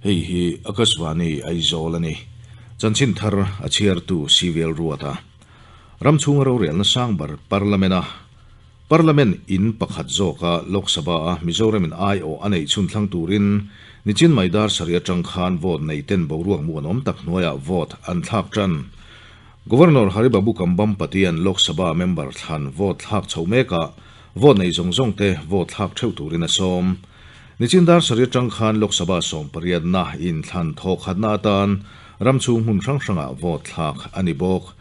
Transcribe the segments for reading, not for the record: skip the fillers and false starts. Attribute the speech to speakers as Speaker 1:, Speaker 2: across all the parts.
Speaker 1: Hei hi Akashvani Aizawl a ni. Chanchin thar a chhiartu Civil Ruata. Ram chhunga rorelna sang ber Parliament a Parliament in pakhat zawka Lok Sabha a Mizoram in aiawh a neih chhun thlang turin nichin mai dar sarih atang khan vote nei ten boruak muanawm tak hnuaiah vote an thlak tan. Governor Haribabu Kambhampati an Lok Sabha member thlan vote thlak chho mekah vote nei zawng zawng te vote thlak theuh turin a sawm. Nichin dar sarih atang khan Lok Sabha sawmpariatna inthlan thawkhatna atan ram chhung hmun hrang hrangah vote thlak a ni bawk.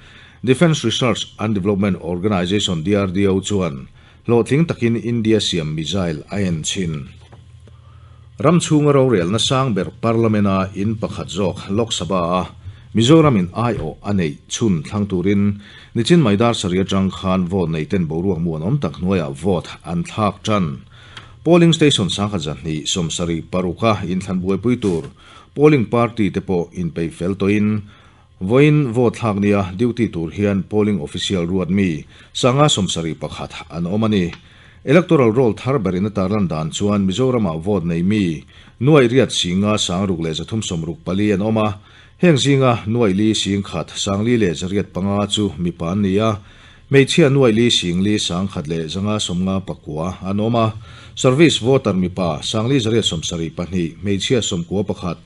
Speaker 1: Defence Research and Development Organisation, DRDO, chuan hlawhtling takin India siam missile a en chhin. Ram chhunga rorelna sang ber Parliament-a in pakhat zawk Lok Sabha-a Mizoram-in aiawh a neih chhun thlang turin nichin mai dar sarih atang khan vote neiten boruak muanawm tak hnuaiah vote an thlak tan. Polling station sangkhat zahnih 76 a inthlan buaipui tur polling party te pawh inpeih fel tawhin vawiin vote thlak nia duty tur hian polling official ruat mi sanga 71 an awm a ni. Electoral roll thar berin a tarlan dan chuan Mizoramah vote nei mi nuai riat singa sangruk leh 364 an awm a, heng zinga nuai li sing khat sangli leh 805 chu mipa an ni a, hmeichhia nuai li sing li sang khat leh 559 an awm a, service voter mipa sangli 872 hmeichhia 91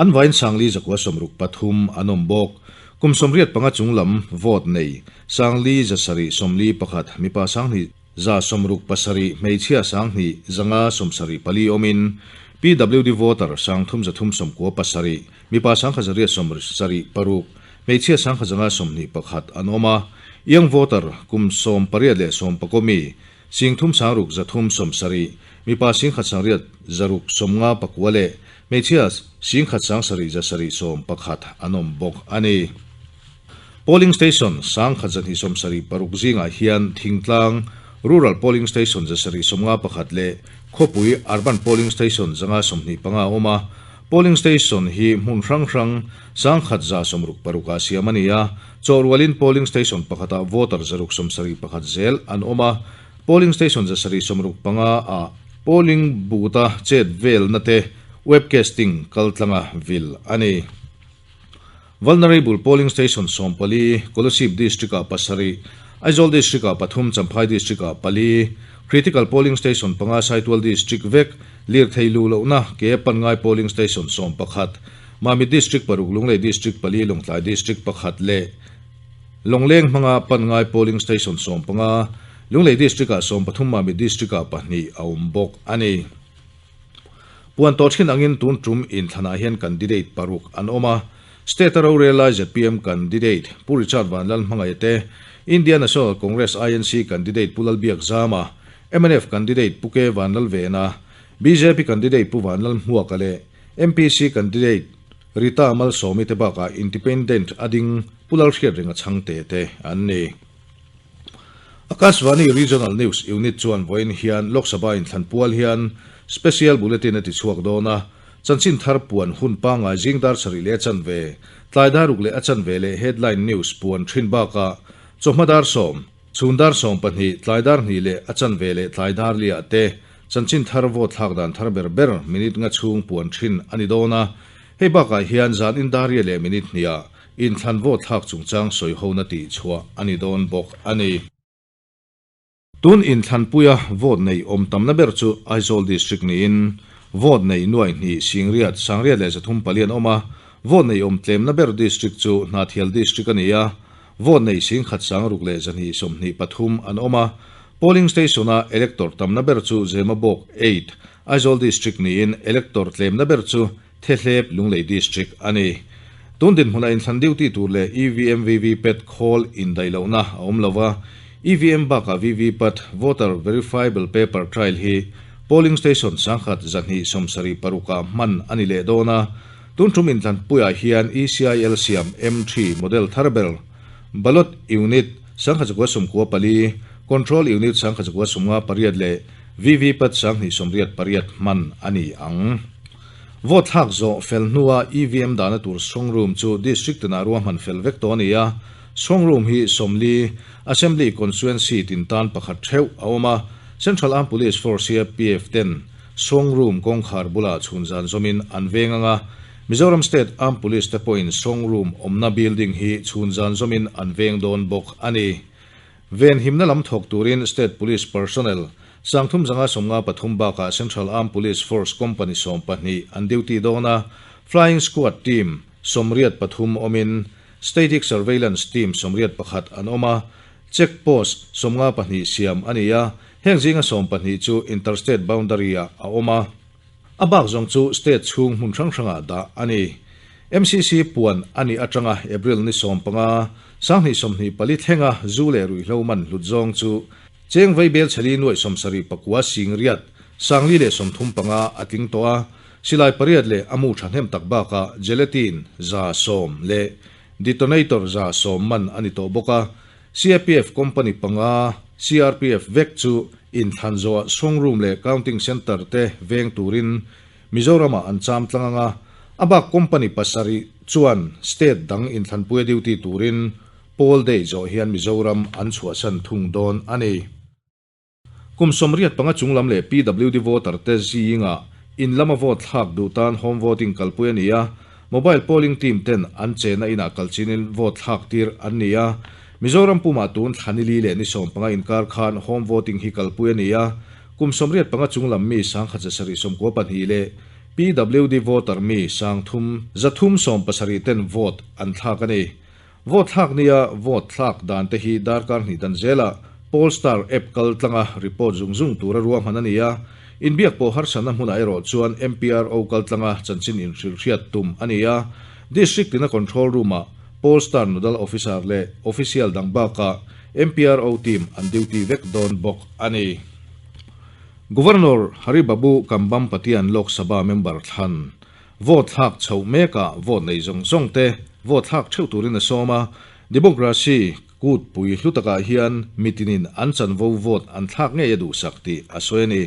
Speaker 1: an vain sangli 963 an awm bawk. Kum 85 chunglam vote nei sangli 741 mipa sanghnih 167 hmeichhia sanghnih 574 awmin PWD voter sang thum 397 mipa sangkhat 876 hmeichhia sangkhat 521 an awm a, young voter kum 18 leh 19 mi sing thum sangruk 370 mipa sing khat sangriat 659 leh hmeichhia sing khat sang sarih 711 an awm bawk a ni. Polling station sangkhat 276 zingah hian Thingtlang Rural Polling Station 751 leh Khawpui Urban Polling Station 125 awm a, polling station hi hmun hrang hrang sangkhat 166 ah siam a ni a, chawhrualin polling station pakhatah voter 671 zel an awm a, polling station 765 ah polling booth-a chet velna te webcasting kaltlanga vil a ni. Vulnerable polling station 14, Kolasib District-ah 7, Aizawl District-ah 3, Champhai District-ah 4, Critical polling station 5 Saitual District vek, Lirthei lu lohna ke panngai polling station 11, Mamit District 6, Lunglei District 4, Lawngtlai District 1 leh Lawngleng hmanga panngai polling station 15, Lunglei District-ah 13, Mamit District-ah 2 a awm bawk a ni. Puan tawh thin angin tun tum inthlanah hian candidate 6 an awm a, State a rorel lai ZPM candidate Pu Richard Vanlal hmangaih te, India National Congress INC candidate Pu Lalbiak Zama, MNF candidate Pu K Vanlal Vena, BJP candidate Pu Vanlal Hmuaka leh MPC candidate Rita Malsawmi te bakah Independent a ding Pu Lalhriat ringa chhangte te an ni. Akashvani Regional News Unit chuan vawiin hian Lok Sabha inthlan pual hian Special Bulletin a ti chhuak dawn a, chanchin thar puan hun pangngai zing dar sarih leh a chanve, tlai dar ruk leh a chanve leh headline news puan thin bakah chawhma dar 10, chhun dar 12, tlai dar 2 leh a chanve leh tlai dar liah te chanchin thar vote thlak dan thar ber ber minute nga chhung puan thin a ni dawn a, hei bakah hian zan indaria leh minute hniah inthlan vote thlak chungchang sawi hona tih chhuah a ni dawn bawk a ni. Tun inthlanpuia vote nei awm tamna ber chu Aizawl District niin vote nei nuai hnih singriat sangriat leh 304 an awm a, vote nei awm tlemna ber district chu Hnahthial District a ni a, vote nei singkhat sangruk leh 223 an awm a, polling station-a elector tamna ber chu Zemabawk 8, Aizawl District niin elector tlemna ber chu Thehlep Lunglei District a ni. Tun dinhmunah inthlan duty tur leh EVM VVPAT khawl indaih lohna a awm lo a, EVM bakah VVPAT, Voter Verifiable Paper Trail, hi polling station sangkhat 276 ah hman a ni leh dawn a, tun tum inthlanpuiah hian ECIL siam M3 model thar ber ballot unit 1194, control unit 1158 leh VVPAT 288 hman a ni ang. Vote thlak zawh fel hnua EVM dahna tur strong room chu district tinah ruahman fel vek tawh a ni a, strong room hi 40 Assembly constituency tin tan pakhat theuh a awm a, Central Armed Police Force CAPF ten Strong Room kawngkhar bulah chhun zan zawmin an veng ang a, Mizoram State Armed Police te pawhin Strong Room awmna building hi chhun zan zawmin an veng dawn bawk a ni. Venhimna lam thawk turin State Police Personnel 3553 bakah Central Armed Police Force Company 12 an duty dawn a, Flying Squad Team 83 awmin Static Surveillance Team 81 an awm a, Check Post 52 siam a ni a, heng zinga 12 chu Interstate Boundary-ah a awm a. A bak zawng chu state chhung hmun hrang hrangah dah a ni. MCC puan a nih atanga April ni 15, 2024 thlenga zu leh ruihhlo man hlut zawng chu cheng vaibel chheli nuaih 79 singriat 435 a tling tawh a, silai pariat leh a mu thahnem tak bakah gelatin 110 leh detonator 110 man a ni tawh bawk a. CAPF company panga, CRPF vek chu inthlan zawhah strong room leh counting centre te veng turin Mizoramah an cham tlang ang a, a bak company pasarih chuan state dang inthlanpuia duty turin poll day zawh hian Mizoram an chhuahsan thung dawn a ni. Kum 85 chunglam leh PWD voter te zingah in lama vote thlak duh tan home voting kalpui a ni a, mobile polling team ten an chenna inah kalchinin vote thlak tir an ni a. Mizoram pumah tun thla ni li leh ni 15 inkar khan home voting hi kalpui a ni a, kum 85 chunglam mi 1792 leh PWD voter mi 3370 ten vote an thlak a ni. Vote thlak nia vote thlak dan te hi darkar hnih dan zelah Polestar app kal tlanga report zung zung tura ruahman a ni a, inbiak pawh harsatna hmunah erawh chuan MPRO kal tlanga chanchin inhrilhriat tum a ni a, District tina control room-ah Polestar nodal officer leh official dang bakah MPRO team an duty vek dawn bawk a ni. Governor Hari Babu Kambhampatian Lok Sabha member thlan Vote thlak chhoh mekah vote nei zawng zawng te vote thlak theuh turin a sawm a, democracy kut pui hlu takah hian mitinin an chanvo vote an thlak ngei a duhsak tih a sawi a ni.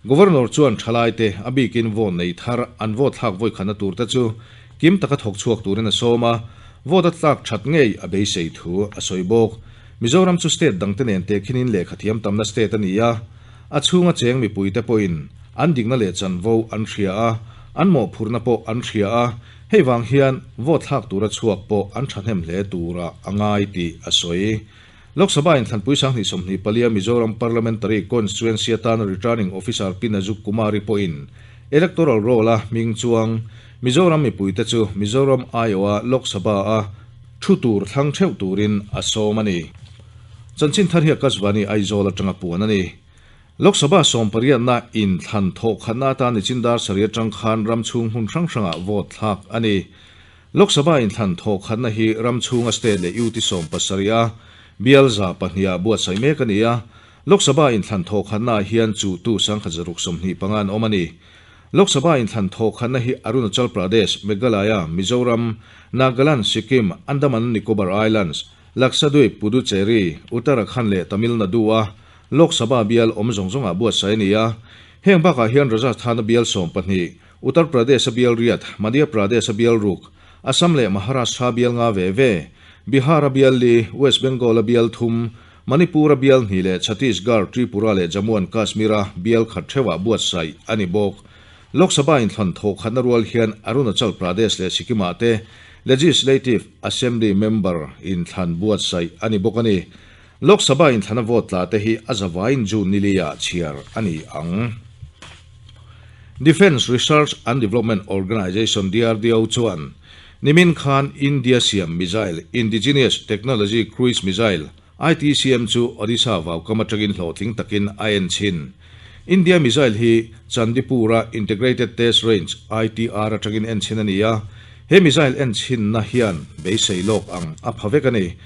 Speaker 1: Governor chuan thalai te a bikin vote nei thar an vote thlak vawikhatna tur te chu kim taka thawk chhuak turin a sawm a, vote a tlak that ngei a beisei thu a sawi bawk. Mizoram chu state dangte nen tehkhinin lehkha thiam tamna state a ni a, A chhunga cheng mipuite pawhin an dikna leh chanvo an hria a, an mawhphurhna pawh an hria a, hei vang hian vote thlak tura chhuak pawh an thahnem hle tura a ngai tih a sawi. Lok Sabha inthlanpui 2024 a Mizoram Parliamentary Constituency atana Returning Officer Pi Nazuk Kumari pawhin Electoral Roll-a hming chuang Mizoram mipuite chu Mizoram aiawha Lok Sabha-a thu tur thlang theuh turin a sawm a ni. Chanchin thar hi Akashvani Aizawl atanga puan a ni. Lok Sabha sawmpariatna inthlan thawh khatna atan nichin dar sarih atang khan ram chhung hmun hrang hrangah vote thlak a ni. Lok Sabha inthlan thawh khatna hi ram chhunga state leh UT 17 a bial 200 ah buatsaih mek a ni a. Lok Sabha inthlan thawh khatna ah hian chuhtu 1625 an awm a ni. Lok Sabha inthlan thawh khatna hi Arunachal Pradesh, Meghalaya, Mizoram, Nagaland, Sikkim, Andaman Nicobar Islands, Lakshadweep, Puducherry, Uttarakhand leh Tamil Nadu-a Lok Sabha bial awm zawng zawngah buatsaih a ni a. Heng bakah hian Rajasthan-a bial 12, Uttar Pradesh-a bial riat, Madhya Pradesh-a bial ruk, Assam leh Maharashtra bial nga ve ve, Bihar-a bial li, West Bengal-a bial thum, Manipur-a bial hnih leh Chhattisgarh, Tripura leh Jammu and Kashmir-a bial khat theuhah buatsaih a ni bawk. Lok Sabha inthlan thawh khatna rual hian Arunachal Pradesh leh Sikkim-ah te Legislative Assembly member inthlan buatsaih a ni bawk a ni. Lok Sabha inthlana vote tla te hi a zavaiin June nili-ah chhiar a ni ang. Defence Research and Development Organisation, DRDO, chuan nimin khan India siam missile, Indigenous Technology Cruise Missile, ITCM chu Odisha vaukam atangin hlawhtling takin a en chhin. India missile hi Chandipur-a Integrated Test Range, ITR, atangin en chhin a ni a, he missile en chhinna hian beisei lawk ang a pha vek a ni.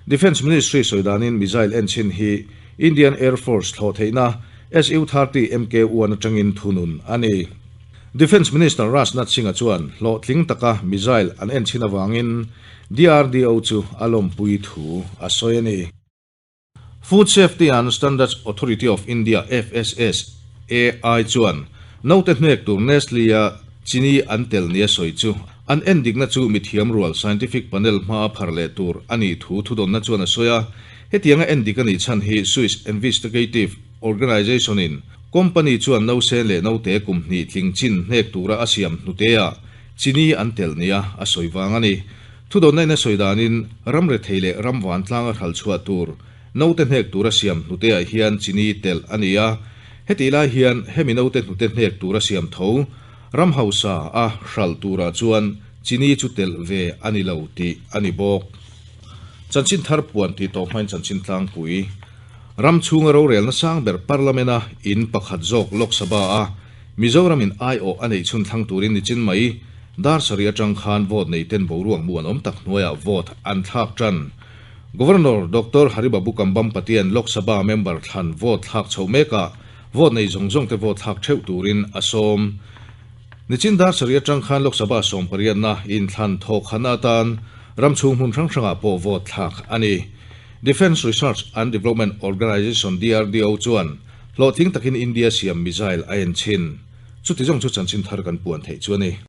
Speaker 1: Defence Ministry sawi danin missile en chhin hi Indian Air Force thlawh theihna Su-30 Mk-1 atangin thunun a ni. Defence Minister Rajnath Singh-a chuan hlawhtling taka missile an en chhin avangin DRDO chu a lawmpui thu a sawi a ni. Food Safety and Standards Authority of India, FSSAI, chuan naute hnek tur Nestle-a chini an tel nia sawi chu an endikna chu mithiam rual scientific panel hmaa phar leh tur a nih thu thudawnna chuan a sawi a. Hetianga endik a nih chhan hi Swiss Investigative Organisation-in. Company chuan nausen leh naute kum hnih tling chin hnek tura a siam hnuteah chini an telh nia a sawi vang a ni. Thudawnnain a sawi danin ram rethei leh ram vantlanga hral chhuah tur naute hnek tura siam hnuteah hian chini telh a ni a. Hetih lai hian hemi naute hnute hnek tura siam tho ram hausa a hralh turah chuan chini chu telh ve a ni lo tih a ni bawk. Chanchin thar puan tih tawh hmain chanchin tlangpui ram chhunga rorelna sang ber Parliament-a in pakhat zawk Lok Sabha-a Mizoramin aiawh a neih chhun thlang turin ni chin mai dar sarih atang khan vote nei ten boruak mu an awm tak hnuaiah vote an thlak tan. Governor Doctor Haribabu Kambhampatian Lok Sabha member thlan vote thlak chhoh mekah vote nei zawng zawng te vote thlak theuh turin a sawm. Nichin dar sarih atang khan Lok Sabha sawmpariatna inthlan thawkhanna atan ram chhung hmun hrang hrangah pawh vote thlak a ni. Defence Research and Development Organisation, DRDO, chuan hlawhtling takin India siam missile a en chhin. Chuti zawng chu chanchin thar kan puan theih chu a ni.